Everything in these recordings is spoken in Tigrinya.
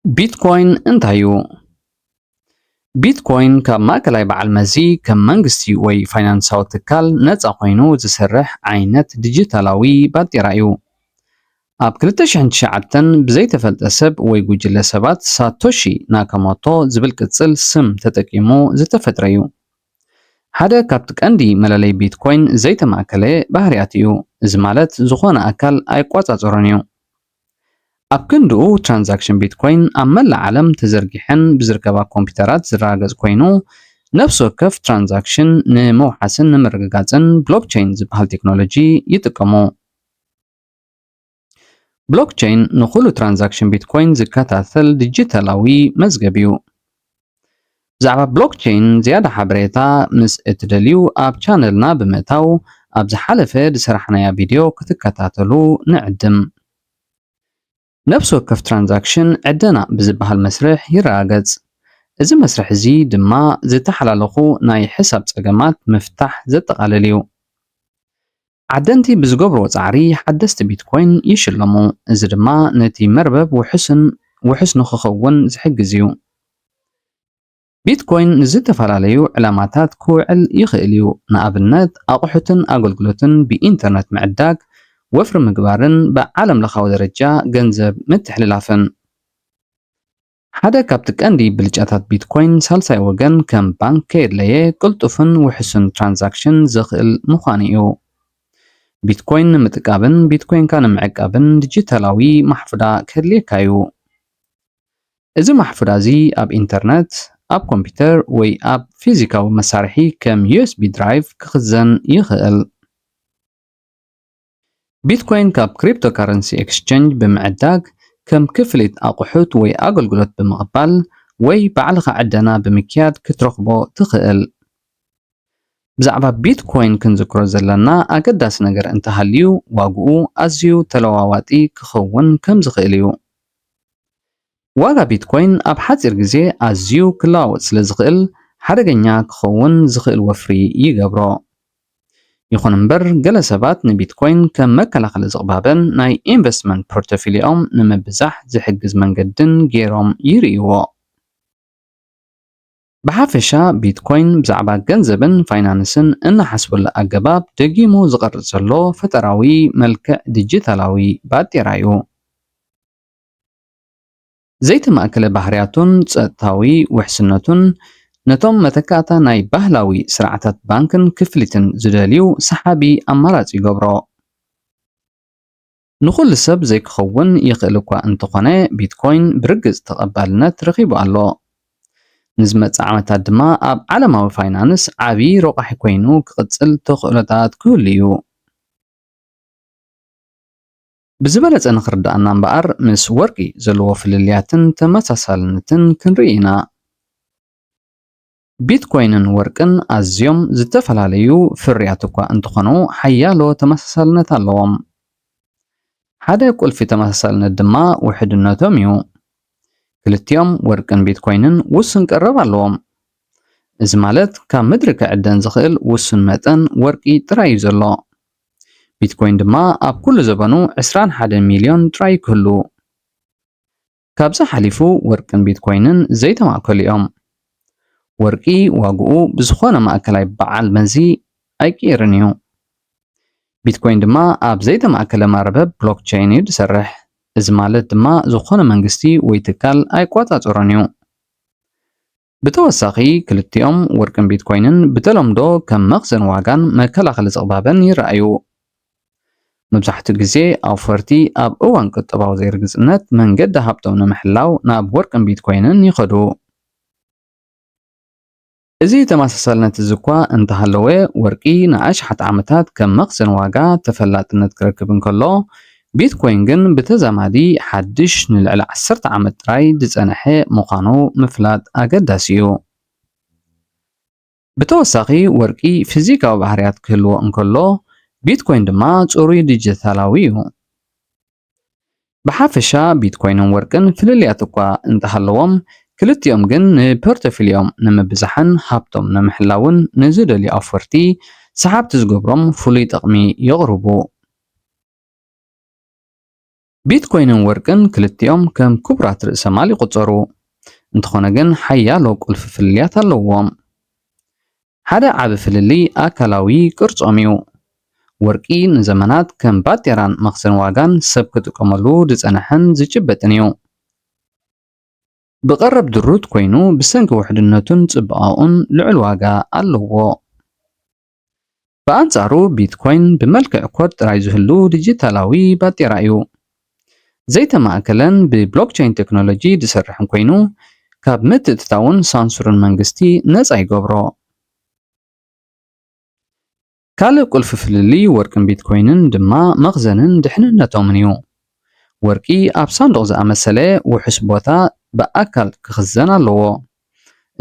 ቢትኮይን እንታይ እዩ? ቢትኮይን ካብ ማእከላይ በዓል መዚ ከም መንግስቲ ወይ ፋይናንሳዊ ትካል ነጻ ኮይኑ ዝሰርሕ ዓይነት ዲጂታላዊ ባጤራ እዩ። ኣብ ክልተ ሽሕን ትሽዓተን ብዘይተፈልጠ ሰብ ወይ ጉጅለ ሰባት ሳቶሺ ናካሞቶ ዝብል ቅጽል ስም ተጠቂሙ ዝተፈጥረ እዩ። ሓደ ካብቲ ቀንዲ መለለይ ቢትኮይን ዘይተማእከለ ባህርያት እዩ። እዚ ማለት ዝኾነ ኣካል ኣይቆጻጸሮን እዩ። ኣብ ክንድኡ ትራንዛክሽን ቢትኮይን ኣብ መላእ ዓለም ተዘርጊሐን ብዝርከባ ኮምፒውተራት ዝረጋገጽ ኮይኑ፣ ነፍሲ ወከፍ ትራንዛክሽን ንምውሓስን ንምርግጋጽን ብሎክቸይን ዝበሃል ቴክኖሎጂ ይጥቀሙ። ብሎክቸይን ንኹሉ ትራንዛክሽን ቢትኮይን ዝከታተል ዲጂታላዊ መዝገብ እዩ። ብዛዕባ ብሎክቸይን ዝያዳ ሓበሬታ ምስ እትደልዩ ኣብ ቻነልና ብምእታው ኣብ ዝሓለፈ ዝሰራሕናያ ቪድዮ ክትከታተሉ ንዕድም። ነፍሲ ወከፍ ትራንዛክሽን ዕደና ብዝበሃል መስርሕ ይረጋገጽ። እዚ መስርሕ እዚ ድማ ዝተሓላለኹ ናይ ሕሳብ ጸገማት ምፍታሕ ዘጠቓልል እዩ። ዓደንቲ ብዝገብርዎ ጻዕሪ ሓደስቲ ቢትኮይን ይሽለሙ። እዚ ድማ ነቲ መርበብ ውሑስን ውሑስ ንኽኸውን ዝሕግዝ እዩ። ቢትኮይን ንዝተፈላለዩ ዕላማታት ክውዕል ይኽእል እዩ። ንኣብነት፣ ኣቑሑትን ኣገልግሎትን ብኢንተርነት ምዕዳግ፣ ወፍሪ ምግባርን ብዓለም ለኻዊ ደረጃ ገንዘብ ምትሕልላፍን። ሓደ ካብቲ ቀንዲ ብልጫታት ቢትኮይን ሳልሳይ ወገን ከም ባንክ ከየድለየ ቅልጡፍን ውሑስን ትራንዛክሽን ዘኽእል ምዃኑ እዩ። ቢትኮይን ንምጥቃብን ቢትኮይንካ ንምዕቃብን ዲጂታላዊ ማሕፉዳ ከድልየካ እዩ። እዚ ማሕፉዳ እዚ ኣብ ኢንተርነት፣ ኣብ ኮምፒውተር ወይ ኣብ ፊዚካዊ መሳርሒ ከም ዩ ኤስ ቢ ድራይቭ ክኽዘን ይኽእል። ቢትኮይን ካብ ክሪፕቶካረንሲ ኤክስቸንጅ ብምዕዳግ ከም ክፍሊት ኣቑሑት ወይ ኣገልግሎት ብምቕባል ወይ ባዕልኻ ዕደና ብምክያድ ክትረኽቦ ትኽእል። ብዛዕባ ቢትኮይን ክንዝክሮ ዘለና ኣገዳሲ ነገር እንተሃልዩ ዋግኡ ኣዝዩ ተለዋዋጢ ክኸውን ከም ዝኽእል እዩ። ዋጋ ቢትኮይን ኣብ ሓጺር ግዜ ኣዝዩ ክለዋወጥ ስለ ዝኽእል ሓደገኛ ክኸውን ዝኽእል ወፍሪ ይገብሮ። ይኹን እምበር ገለ ሰባት ንቢትኮይን ከም መከላኸሊ ዝቕባበን ናይ ኢንቨስትመንት ፖርቶፊልዮም ንምብዛሕ ዝሕግዝ መንገድን ገይሮም ይርእይዎ። ብሓፈሻ ቢትኮይን ብዛዕባ ገንዘብን ፋይናንስን እንሓስበሉ ኣገባብ ደጊሙ ዝቐርጽ ዘሎ ፈጠራዊ መልክዕ ዲጂታላዊ ባጤራ እዩ። ዘይተማእከለ ባህርያቱን ጸጥታዊ ውሕስነቱን ነቶም መተካእታ ናይ ባህላዊ ስርዓታት ባንክን ክፍሊትን ዝደልዩ ሰሓቢ ኣማራጺ ይገብሮ። ንኹሉ ሰብ ዘይክኸውን ይኽእል እኳ እንተኾነ፣ ቢትኮይን ብርግጽ ተቐባልነት ረኺቡ ኣሎ። ንዝመጽእ ዓመታት ድማ ኣብ ዓለማዊ ፋይናንስ ዓቢ ረቋሒ ኮይኑ ክቕጽል ተኽእሎታት ክህሉ እዩ። ብዝበለጸ ንኽርድኣና እምበኣር፣ ምስ ወርቂ ዘለዎ ፍልልያትን ተመሳሳልነትን ክንርኢ ኢና። ቢትኮይንን ወርቅን ኣዝዮም ዝተፈላለዩ ፍርያት እኳ እንተኾኑ፣ ሓያሎ ተመሳሳልነት ኣለዎም። ሓደ ቁልፊ ተመሳሳልነት ድማ ውሕድነቶም እዩ። ክልቲኦም ወርቅን ቢትኮይንን ውሱን ቀረብ ኣለዎም። እዚ ማለት ካብ ምድሪ ክዕደን ዝኽእል ውሱን መጠን ወርቂ ጥራይ እዩ ዘሎ። ቢትኮይን ድማ ኣብ ኩሉ ዘበኑ ዕስራን ሓደን ሚልዮን ጥራይ ክህሉ። ካብዚ ሓሊፉ ወርቅን ቢትኮይንን ዘይተማእከሉ እዮም። ወርቂ ዋግኡ ብዝኾነ ማእከላይ በዓል መዚ ኣይቅየርን እዩ። ቢትኮይን ድማ ኣብ ዘይተማእከለ መርበብ ብሎክቸይን እዩ ዝሰርሕ። እዚ ማለት ድማ ዝኾነ መንግስቲ ወይ ትካል ኣይቆጻጸሮን እዩ። ብተወሳኺ ክልቲኦም ወርቅን ቢትኮይንን ብተለምዶ ከም መኽዘን ዋጋን መከላኸሊ ዝቕባበን ይረኣዩ። መብዛሕትኡ ግዜ ኣውፈርቲ ኣብ እዋን ቁጠባዊ ዘይርግጽነት መንገዲ ሃብቶም ንምሕላው ናብ ወርቅን ቢትኮይንን ይኸዱ። እዚ ተመሳሳልነት እዚ እኳ እንተሃለወ፣ ወርቂ ንኣሽሓት ዓመታት ከም መኽዘን ዋጋ ተፈላጥነት ክረክብ እንከሎ፣ ቢትኮይን ግን ብተዛማዲ ሓድሽ ንልዕሊ ዓሰርተ ዓመት ጥራይ ዝጸንሐ ምዃኑ ምፍላጥ ኣገዳሲ እዩ። ብተወሳኺ ወርቂ ፊዚካዊ ባህርያት ክህልዎ እንከሎ፣ ቢትኮይን ድማ ጽሩይ ዲጂታላዊ እዩ። ብሓፈሻ ቢትኮይንን ወርቅን ፍልልያት እኳ እንተሃለዎም፣ ክልቲኦም ግን ንፖርቶፊልዮም ንምብዛሕን ሃብቶም ንምሕላውን ንዝደልዩ ኣውፈርቲ ሰሓብቲ ዝገብሮም ፍሉይ ጠቕሚ የቕርቡ። ቢትኮይንን ወርቅን ክልቲኦም ከም ክቡራት ርእሰ ማል ይቑጸሩ። እንተኾነ ግን ሓያሎ ቁልፊ ፍልልያት ኣለዎም። ሓደ ዓቢ ፍልልይ ኣካላዊ ቅርጾም እዩ። ወርቂ ንዘመናት ከም ባጤራን መኽዘን ዋጋን ሰብ ክጥቀመሉ ዝጸንሐን ዝጭበጥን እዩ። ብቐረብ ድሩት ኮይኑ ብሰንኪ ውሕድነቱን ጽባቐኡን ልዑል ዋጋ ኣለዎ። ብኣንጻሩ ቢትኮይን ብመልክዕ ኮድ ጥራይ ዝህሉ ዲጂታላዊ ባጤራ እዩ። ዘይተማእከለን ብብሎክቸይን ቴክኖሎጂ ዝሰርሕን ኮይኑ ካብ ምትእትታውን ሳንሱርን መንግስቲ ነጻ ይገብሮ። ካልእ ቁልፊ ፍልልይ ወርቅን ቢትኮይንን ድማ መኽዘንን ድሕንነቶምን እዩ። ወርቂ ኣብ ሳንዱቕ ዝኣመሰለ ውሑስ ቦታ ብኣካል ክኽዘን ኣለዎ።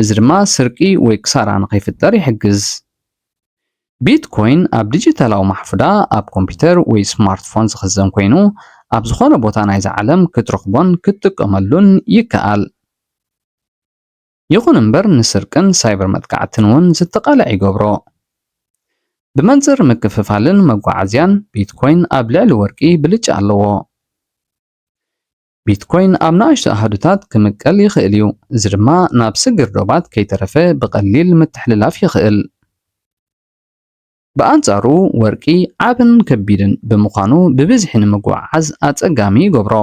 እዚ ድማ ስርቂ ወይ ክሳራ ንኸይፍጠር ይሕግዝ። ቢትኮይን ኣብ ዲጂታላዊ ማሕፉዳ ኣብ ኮምፒውተር ወይ ስማርትፎን ዝኽዘን ኮይኑ ኣብ ዝኾነ ቦታ ናይዛ ዓለም ክትረኽቦን ክትጥቀመሉን ይከኣል። ይኹን እምበር ንስርቅን ሳይበር መጥቃዕትን እውን ዝተቓልዐ ይገብሮ። ብመንጽር ምክፍፋልን መጓዓዝያን ቢትኮይን ኣብ ልዕሊ ወርቂ ብልጫ ኣለዎ። ቢትኮይን ኣብ ንኣሽቱ ኣሃዱታት ክምቀል ይኽእል እዩ፣ እዚ ድማ ናብ ስግር ዶባት ከይተረፈ ብቐሊል ምትሕልላፍ ይኽእል። ብኣንጻሩ ወርቂ ዓብን ከቢድን ብምዃኑ ብብዝሒ ንምጉዕዓዝ ኣጸጋሚ ይገብሮ።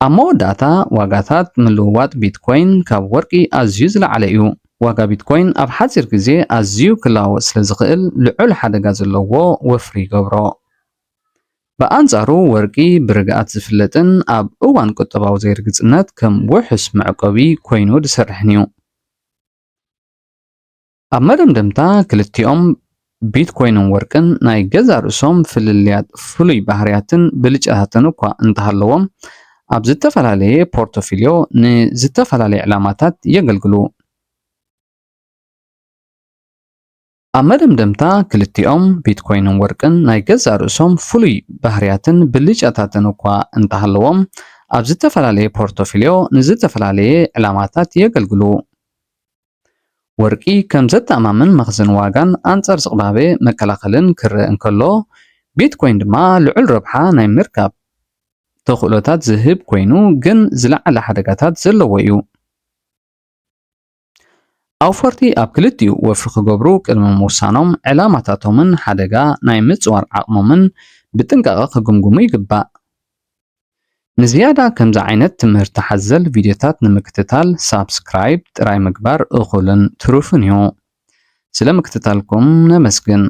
ኣብ መወዳእታ ዋጋታት ምልውዋጥ ቢትኮይን ካብ ወርቂ ኣዝዩ ዝለዓለ እዩ። ዋጋ ቢትኮይን ኣብ ሓጺር ግዜ ኣዝዩ ክለዋወጥ ስለ ዝኽእል ልዑል ሓደጋ ዘለዎ ወፍሪ ይገብሮ። ብኣንጻሩ ወርቂ ብርግኣት ዝፍለጥን ኣብ እዋን ቁጠባዊ ዘይርግጽነት ከም ውሑስ መዕቆቢ ኮይኑ ዝሰርሕን እዩ። ኣብ መደምደምታ ክልቲኦም ቢትኮይንን ወርቅን ናይ ገዛእ ርእሶም ፍልልያት ፍሉይ ባህርያትን ብልጫታትን እኳ እንተሃለዎም ኣብ ዝተፈላለየ ፖርቶፊልዮ ንዝተፈላለየ ዕላማታት የገልግሉ። ኣብ መደምደምታ ክልቲኦም ቢትኮይንን ወርቅን ናይ ገዛእ ርእሶም ፍሉይ ባህርያትን ብልጫታትን እኳ እንተሃለዎም ኣብ ዝተፈላለየ ፖርቶፊልዮ ንዝተፈላለየ ዕላማታት የገልግሉ። ወርቂ ከም ዘተኣማምን መኽዘን ዋጋን ኣንጻር ዝቕባበ መከላኸልን ክረአ እንከሎ፣ ቢትኮይን ድማ ልዑል ረብሓ ናይ ምርካብ ተኽእሎታት ዝህብ ኮይኑ ግን ዝለዓለ ሓደጋታት ዘለዎ እዩ። ኣውፈርቲ ኣብ ክልቲኡ ወፍሪ ክገብሩ ቅድሚ ምውሳኖም ዕላማታቶምን ሓደጋ ናይ ምጽዋር ዓቕሞምን ብጥንቃቐ ክግምግሙ ይግባእ። ንዝያዳ ከምዚ ዓይነት ትምህርቲ ሓዘል ቪድዮታት ንምክትታል ሳብስክራይብ ጥራይ ምግባር እኹልን ትሩፍን እዩ። ስለ ምክትታልኩም ነመስግን።